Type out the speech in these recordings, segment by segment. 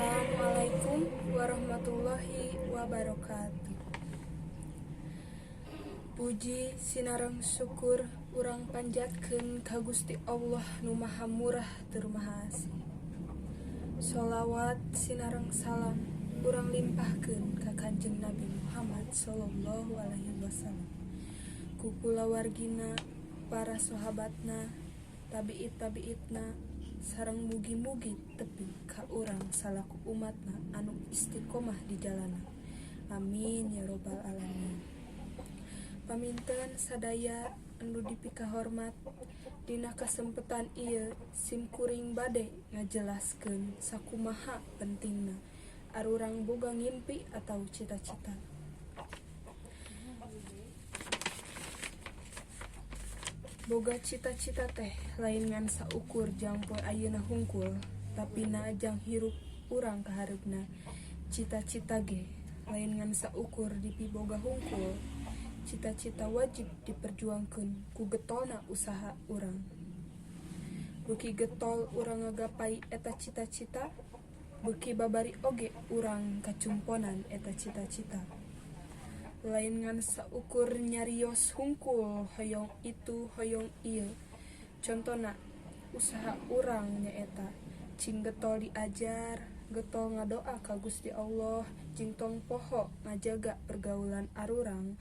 Assalamualaikum warahmatullahi wabarakatuh. Puji sinareng syukur urang panjatkeun ka Gusti Allah nu Maha Murah tur Maha Asih. Sholawat sinareng salam urang limpahkeun ka Kanjeng Nabi Muhammad sallallahu alaihi wasallam, ku kulawargina, para sahabatna, tabiit tabiitna, sareng mugi-mugi tepi ka urang salaku umatna anu istiqomah di jalanna. Amin ya robbal alamin. Paminten sadaya anu dipikahormat, dina kasempetan ieu sim kuring bade ngajelaskeun sakumaha pentingna arurang boga ngimpi atau cita-cita. Boga cita-cita teh lain ngan saukur jang poe ayeuna hungkul, tapi na jang hirup urang kahareupna. Cita-cita ge lain ngan saukur dipiboga hungkul. Cita-cita wajib diperjuangkeun ku getolna usaha urang. Beuki getol urang ngagapai eta cita-cita, beuki babari oge urang kacumponan eta cita-cita. Lain ngan saukur nyarios hungkul hoyong itu hoyong ieu. Contona usaha urang nyaeta cing getol diajar, getol ngadoa ka Gusti Allah, jeung tong poho ngajaga pergaulan arurang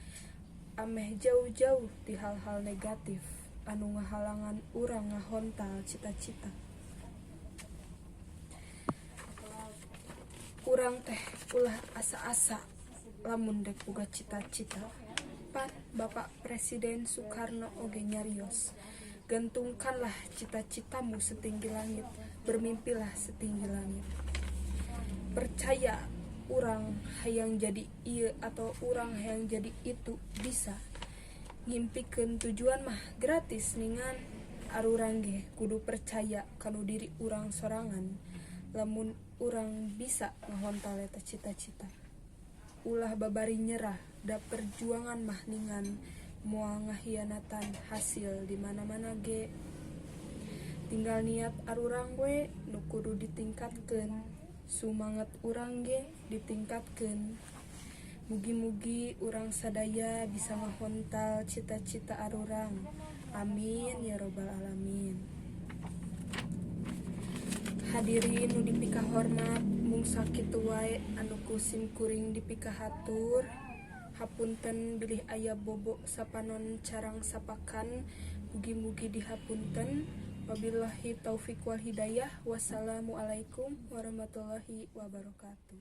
ameh jauh-jauh ti hal-hal negatif anu ngahalangan urang ngahontal cita-cita. Urang teh ulah asa-asa lamun dek boga cita-cita. Pan Bapak Presiden Soekarno oge nyarios, "Gantungkanlah cita-citamu setinggi langit, bermimpilah setinggi langit." Percaya urang hayang jadi ieu atau urang hayang jadi itu bisa. Ngimpikeun tujuan mah gratis ningan. Arurang ge kudu percaya kanu diri urang sorangan lamun urang bisa ngahontal eta cita-cita. Ulah babari nyerah, da perjuangan mah ningan moal ngahianatan hasil di mana-mana ge. Tinggal niat arurang we nu kudu ditingkatkeun, sumanget urang ge ditingkatkeun. Mugi-mugi urang sadaya bisa ngahontal cita-cita arurang. Amin ya robbal alamin. Hadirin nu dipikahormat, mung sakitu wae anu ku sim kuring dipikahatur. Hapunten bilih aya bobo sapanon carang sapakan, mugi-mugi dihapunten. Wabillahi taufik wal hidayah. Wassalamualaikum warahmatullahi wabarakatuh.